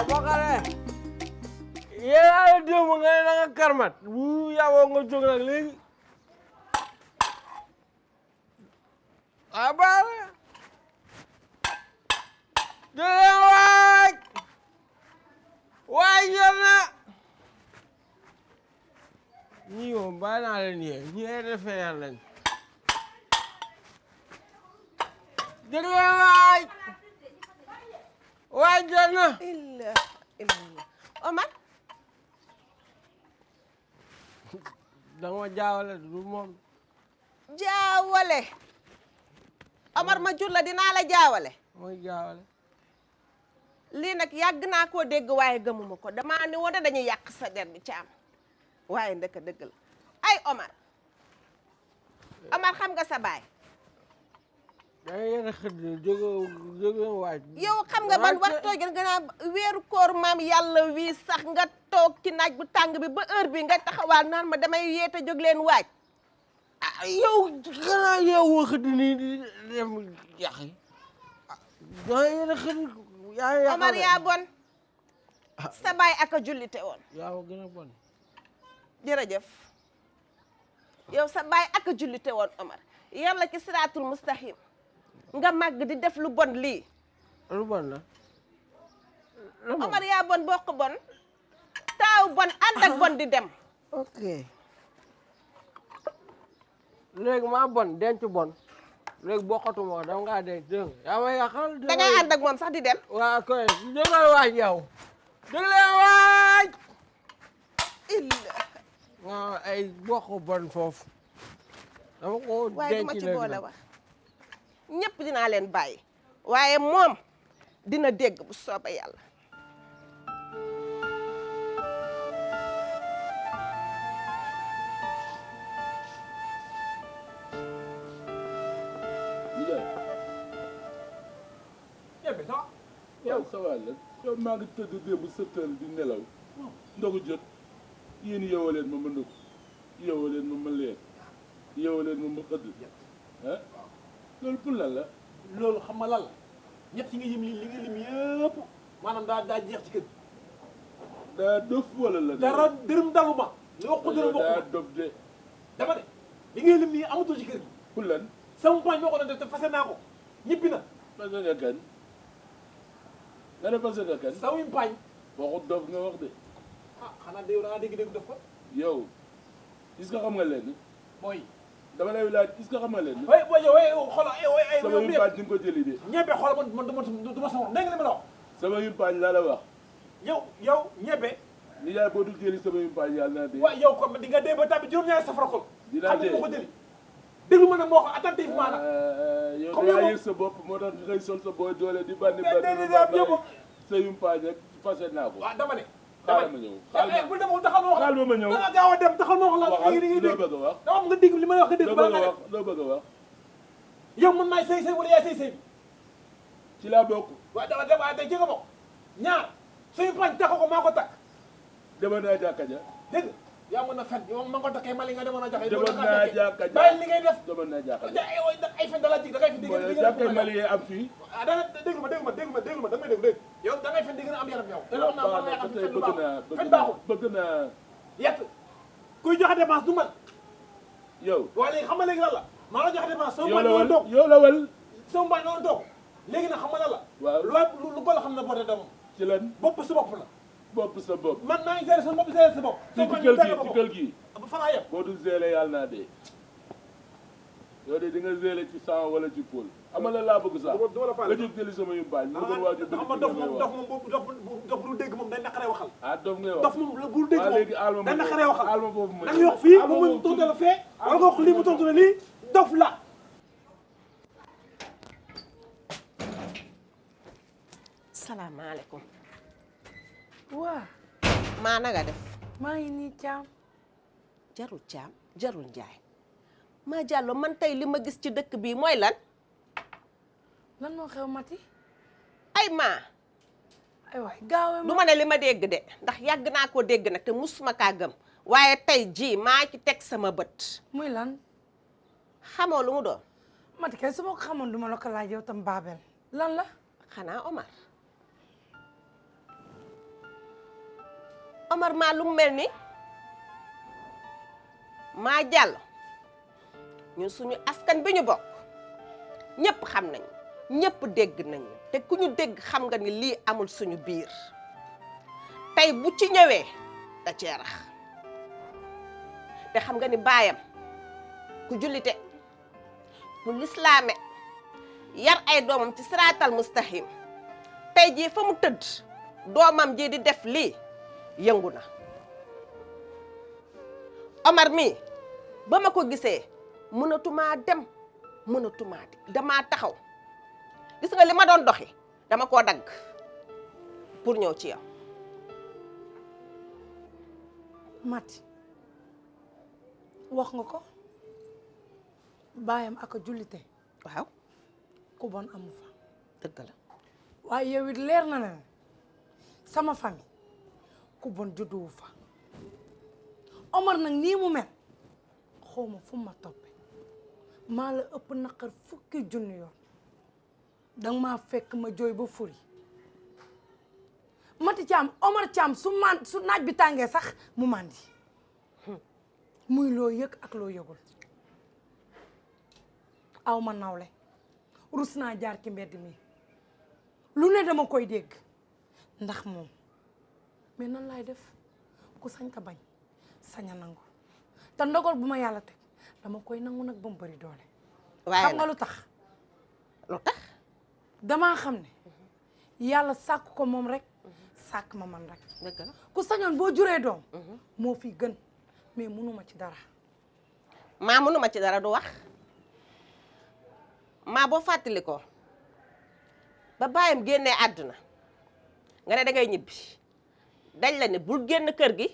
bakale yéen démb nga ne da nga karmat bu yaboo nga jóg nag léegi abale jëlee waaj jël na ñii moom bàyyi naa leen yee ñii ay defeer lañ jëlee waaj jël na illa Omar danga ma jaawale du moom jaawale Omar ma jur la dinaa la jaawale mooy jaawale lii nag yàgg naa koo dégg waaye gëmuma ko damaa ni woon dañuy yàq sa der bi caam waaye ndëkk dëgg la ay Omar xam nga sa baay danga yéen a xëdd jóge waaj yow xam nga ban waxtoo gën a weeru koor maam yàlla wii sax nga toog ci naaj bu tàng bi ba heure bi nga taxawaal naan ma damay yeete jóg leen waaj ah yow xanaa yow waxati nii di dem yàqi danga yéen a xëdd yaa Omar yaa bon sa baay ak a jullite woon yaa ma gën a bon jërëjëf yow sa baay ak a jullite woon Omar yar la ci siraatul mustaqim nga màgg di def lu bon lii lu bon la Omar yaa bon bokk bon taaw bon ànd ak bon di dem ok léegi maa bon denc bon léegi bokkatuma ko dama ngaa denc dégg nga yaa ma yàqal da ngay ànd ak moom sax di dem waa koy jógal waaj yow jógalee waaj illa nga ay bokk bon foofu dama ko waaye denc duma ci léegi boole nag wax ñëpp dinaa leen bàyyi waaye moom dina dégg bu soobee yàlla ñebe ça yow ça va la yow maa ngi tëdd démb 7 heures di nelaw ndogu jot yéen yeewoo leen ma ma ndog yeewoo leen ma ma leer yeewoo leen ma ma xëdd ah loolu pour lan la loolu xam nga lan la ñett yi nga yëm li nga lim yëpp maanaam daa jeex ci kër gi. daa dof wala la dara dërëm dalu ma. li wax ko dërëm daa bokk dof de dama ne li ngay lim nii amatul ci kër gi. pour lan sama poñ moo ko doon def te fase naa ko ñibbi na. fase nga kan nga ne fase nga kan sama mpaañ. waxu dof nga wax de ah xanaa de yow da ngaa dégg def ko. yow est-ce que xam nga leen mooy. dama lay laaj est-ce que xam nga leen way way yow xoolal ay sama yumpaañ ni nga ko jëli de ñebe xoolal man du ma sama wax dégg nga li ma la wax. sama yumpaañ laa la wax yow ñebe. ni yaay boo dul jëli sama yumpaañ yàlla naa dee waaw yow comme di nga dee ba tàbbi juróom-ñaari safara xol. dinaa dee xam nga ko jëli. déglu ma nag moo ko attentivement nag. yow comme dangaa yow yëg sa bopp moo tax ngay sol sa booy doole di bandi sa yumpaañ rek fase naa ko waaw dama ne. xaaral ma ñëw xaaral bul dem taxal ma wax la. xaaral ma ñëw da nga gaaw a dem taxal ma wax la. waxal léegi loo bëgg a wax dama am nga dégg li ma la wax nga dégg bala nga def. loo bëgg a wax yow man maay sëy wala yaay sëy ci laa bokk waaw dama tey ci nga bokk ñaar suñu pañ taxaw ko maa ko takk dama naa jàkka ja dégg nga yaa mën a fen yow ma nga ko takkee mali nga demoon a joxe dama naa jàkka ja bàyyi li ngay def dama naa jàkka ja ay fen dala jig da ngay fi mooy jàkka Mali yi am fii ah da nga déglu ma da nga may dégg yow da ngay fen di gën a am yaram yow da nga waaw xam tey fen baaxul bëgg naa yett kuy joxe dépense du man yow waaye léegi xam nga léegi lan la maa la joxe dépense sama yow mbañ la noonu wal toog yow la wal sama mbañ noonu toog léegi nag xam nga lan la waaw lu ko la xam ne boote dama ci lan bopp sa bopp la bopp sa bopp man maa ngi gérer sa bopp gérer sa bopp ci kër gi ba fa laa yem boo dul gérer yàlla naa dee yow de di nga gérer ci sang wala ci pôle amal la laa bëgg sax nga jóg jëli sama yumpaañ mu gën waaju xam nga dof du dégg moom day naqaree waxal ah dof ngay wax dof moom bu dégg léegi moom day naqaree waxal alma boobu ma da nga wax fii mu mën tontu la fee wala nga wax lii mu tontu la lii dof la salaamaaleykum waa maa naga def maa ngi nii caam jarul caam jarul njaay maa jàllo man tey li ma gis ci dëkk bii mooy lan lan moo xew mati ay maa ay waay gaawe du ma ne li ma dégg de ndax yàgg naa koo dégg nag te musuma kaa gëm waaye tey jii maa ci teg sama bët muy lan xamoo lu mu doon mati kay su ma ko xamoon du ma la ko laaj yow tam Babel lan la xanaa Omar Omar maa lu mu mel ni maa jàll ñun suñu askan bi ñu bokk ñëpp xam nañu ñëpp dégg nañu te ku ñu dégg xam nga ni lii amul suñu biir tey bu ci ñëwee da cee rax te xam nga ni baayam ku jullite ku lislaame yar ay doomam ci siraatal mustaqim tey jii fa mu tëdd doomam ji di def lii yëngu na Omar mi ba ma ko gisee mënatumaa dem mënatumaa di damaa taxaw gis nga li ma doon doxi dama koo dagg pour ñëw ci yow. Mati wax nga ko baayam ak a jullite waaw ku bon amu fa dëgg la waaye yow it leer na ne sama famille ku bon judduwu fa Omar nag nii mu mel xawma fu ma toppe maa la ëpp naqar fukki junni yoon danga maa fekk ma jooy ba furi Mati Thiam Omar Thiam su naaj bi tàngee sax mu màndi muy loo yëg ak loo yëgul aw ma nawle rus naa jaar ci mbedd mi lu ne dama koy dégg ndax moom mais nan laay def ku sañ ka bañ sañ a nangu te ndogal bu ma yàlla teg dama koy nangu nag ba mu bëri doole waaye xam nga lu tax damaa xam ne yàlla sàkk ko moom rek sàkk ma man rek dëgg la ku sañoon boo juree doom moo fi gën mais mënuma ci dara maa mënuma ci dara du wax maa boo fàttali ko ba baayam génnee àdduna nga ne da ngay ñibbi dañ la ne bul génn kër gi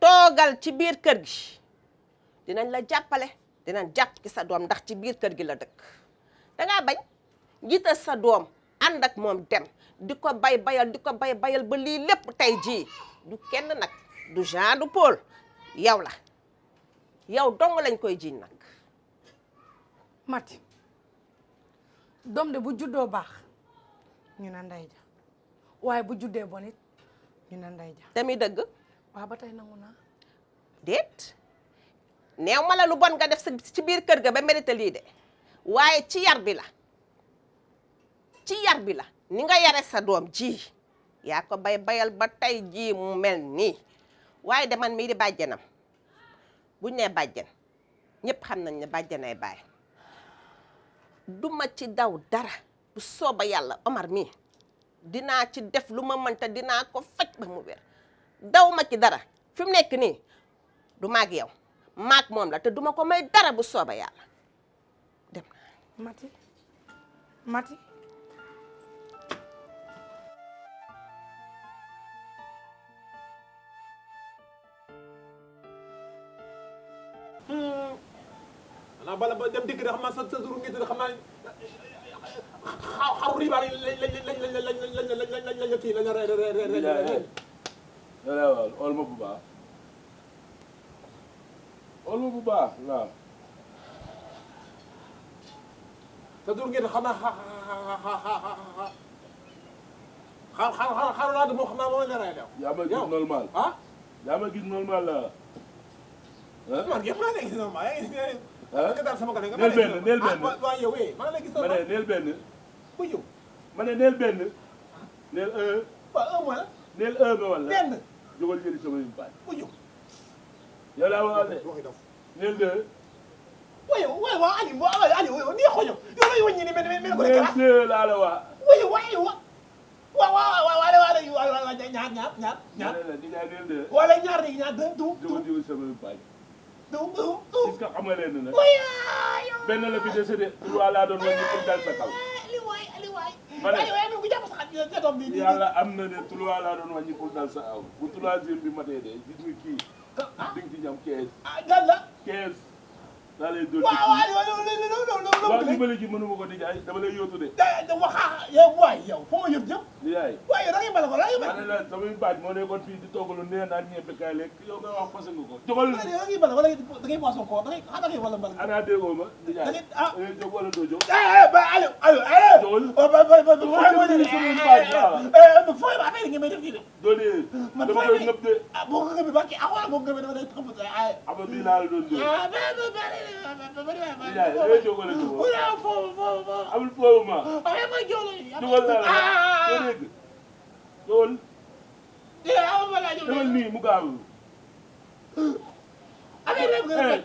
toogal ci biir kër gi dinañ la jàppale dinañ jàpp ci sa doom ndax ci biir kër gi la dëkk dangaa bañ jiital sa doom ànd ak moom dem di ko bayal ba lii lépp tey jii du kenn nag du Jean du Paul yow la yow dong lañ koy jiiñ nag Mati doom de bu juddoo baax ñu ne ndey ja waaye bu juddee bon it ñu ne ndey ja tamit dëgg waaw ba tey nangu naa déet neew ma la lu bon nga def ci biir kër ga ba mérite lii de waaye ci yar bi la ni nga yare sa doom ji yaa ko bayal ba tey jii mu mel nii waaye de man mii di bàjjenam buñ nee bàjjen ñëpp xam nañ ne bàjjenay baay duma ci daw dara bu sooba yàlla Omar mii dinaa ci def lu ma mënta dinaa ko faj ba mu wér daw ma ci dara fi mu nekk nii du maag yow maag moom la te duma ko may dara bu sooba yàlla dem na Mati xanaa bala ba dem dikk de xam naa sa juru ngi xam naa xaru ribaar yi lañ kii lañ waaw xool ma bu baax waaw sa juru ngi xam naa xaru naa moom xam naa moo la rey dew yaa ma gis normal ah yaa ma gis normal la man yëpp maa ngi gis normal yaa ngi gis nga daal sama kanam neel benn waaw yow maa ngi gis ma ne neel benn bu yow ma ne neel benn neel un waaw un mois neel un ba wala benn jógal jëli sama yu baay bu yow yow laa wax de waxi dof neel deux waaw Aliou nii xoño yow lay wëññi ni mel ko neel deux laa la wax waaw ñaar la di jaay neel deux wala ñaar ni ñaar du jógal jëli sama yu baay du est-ce que xam nga leen nag benn la fi dese de trois laa doon wàññi pour dal sa kaw ma ne ku jàpp sa doom bi yàlla am na ne trois laa doon wàññi pour dal sa aw bu troisième bi matee de gis nga kii di nga ci ñam 15 gan la 15 daa lay doon waaw waaw dimbali ji mënuma ko di jaay dama lay yóotu de waxa yow waay yow foo ma yëpp jëm li yaay waaye da ngay bala ko da ngay ma bala ne la samay baaj moo nekkoon fii di toggalu nee naan ñebe kaay lekk yow nga wax fase nga ko jogal da ngay bala wala da ngay boisson ko da ngay xanaa da ngay wala mbala ana déggoo ma di jaay da ngay ah da ngay jóg wala doo jóg ba allo jogal fooy ma jëli samay baaj waaw fooy ma affaire yi nga may def nii de doo dee man dama koy ngëb de ah boo ko gëmee ba kii ah wala boo ko gëmee dama lay xam ay ama bii laa la doon dóor ah di jaay da ngay jóg wala jóg foofu amul foofu ma ay ma jolo jógal naa la doo dégg jógal wala demal nii mu gaaw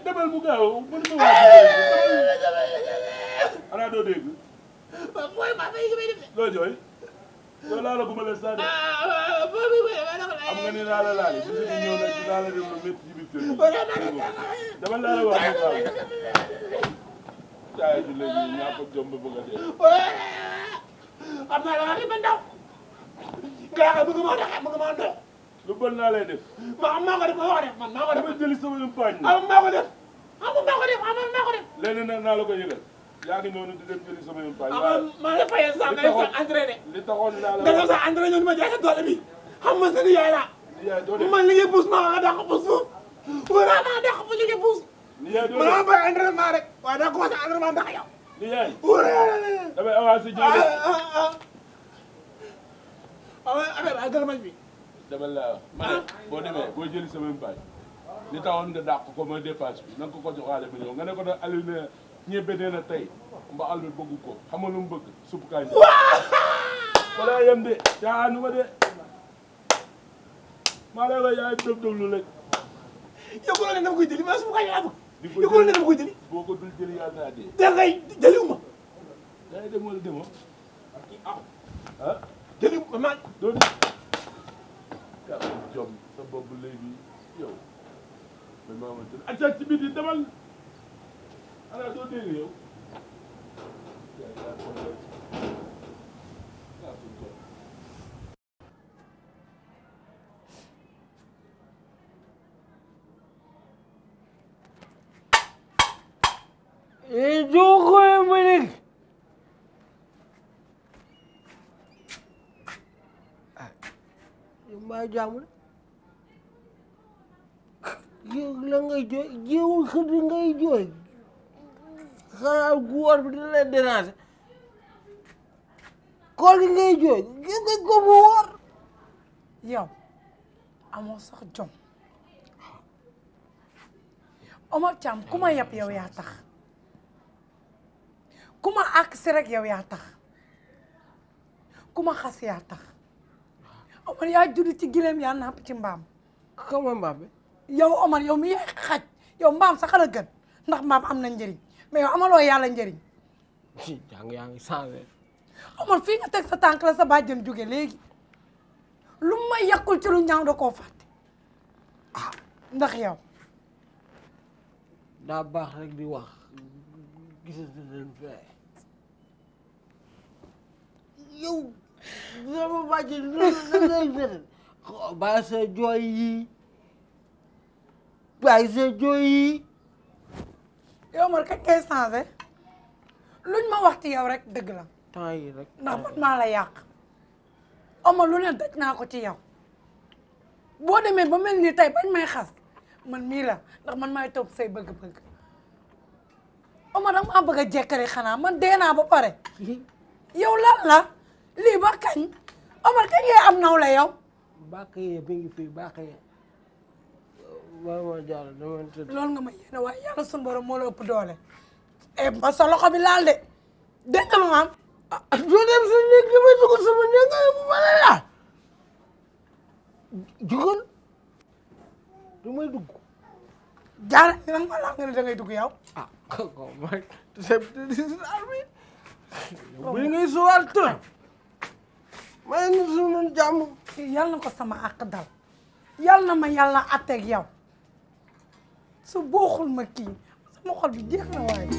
demal mu gaaw mën ma waa ana doo dégg fooy ma affaire yi nga may def loo jooy yow laa la guma la saa de am nga ni laa la laale bu ñu ñëw nag dinaa la def lu métti ci biir kër gi dama laa la wax mu gaaw caaya ji léegi ñàkk jom ba bëgg a dee xam naa la wax ni man daw gaa bëgg maa doxee bëgg maa dox lu bon naa lay def maa ko def maa ko def man maa ko def dama jëli sama yumpaañ maa ko def maa ko def léegi nag naa la ko yëgal yaa ngi noonu di dem jëli sama yumpaañ maa ngi fayee sax ngay sax entraîné li taxoon naa la da nga sax entraîné ñëw ni ma jaay sa doole bi xam nga seen yaay laa yaay doo def man liggéey puus maa nga dàq puus foofu wala maa dàq fu liggéey puus li yaay doo man def maa bay entraînement rek waaye daa commencé entraînement ndax yow li yaay wala damay avancé jëli affaire ay gërëmañ bi dama la wax ma ne boo demee boo jëli sama yumpaañ li taxoon nga dàq ko mooy dépense bi na nga ko joxaale ba ñëw nga ne ko nag Aliou ne ñebe nee na tey mba Aliou bëgg ko xam nga lu mu bëgg suppu kaay wala yem de caaxaanu ma de maa lay wax yaay dëb dëb lu rek yow ko ne dama koy jëli mais su ma koy yàlla di ko yow ko ne dama koy jëli boo ko dul jëli yàlla naa dee da ngay jëliwuma day dem wala demoo ah jëliwuma maa doo di yaa jom sa bopp léegi yow mais maa ma tëdd acca ci biti demal ana doo dégg yow Jokoy ma nekk maa jàmm yow la ngay jooy jéewul xëdd ngay jooy xanaa góor bi dina leen déranger koor gi ngay jooy yow nga ko mu woor yow amoo sax jom Omar Thiam ku ma yab yow yaa tax ku ma àgg si rek yow yaa tax ku ma xas yaa tax Omar yaa judd ci gileem yaa nàmp ci mbaam xama mbaam bi yow Omar yow mi yaay xaj yow mbaam sax la gën ndax mbaam am na njëriñ mais yow amaloo yàlla njëriñ yaa ngi changé Omar fii nga teg sa tànk la sa bàjjen jóge léegi lu ma yàqul ci lu ñaaw da koo fàtte ah ndax yow daa baax rek di wax gisatu leen fee yow sama bàjjen lay bàyyi sa jooy yi bàyyi sa jooy yi yow Omar kañ ngay changé luñ ma wax ci yow rek dëgg la temps yi rek ndax man maa la yàq Omar lu ne daj naa ko ci yow boo demee ba mel nii tey bañ may xas man mii la ndax man maay topp say bëgg-bëgg Omar danga maa bëgg a jekkari xanaa man dee naa ba pare yow lan la lii ba kañ Omar kañ ngay am naw la yow bàq yee bi ngi fii bàq yee ma jàll dama tëdd loolu nga ma yéene waaye yàlla sunu borom moo la ëpp doole ba sa loxo bi laal de dégg nga ma maam doo dem sa néeg damay dugg sama néeg nga bu ma la jugal damay dugg jaara ni nag ma laal nga ne da ngay dugg yow ah ko may armi bu ngay suwaar tën may na sunu jàmm yàlla na ko sama àq dal yàlla na ma yàlla atteeg yow su booxul ma kii sama xol bi jeex na waaye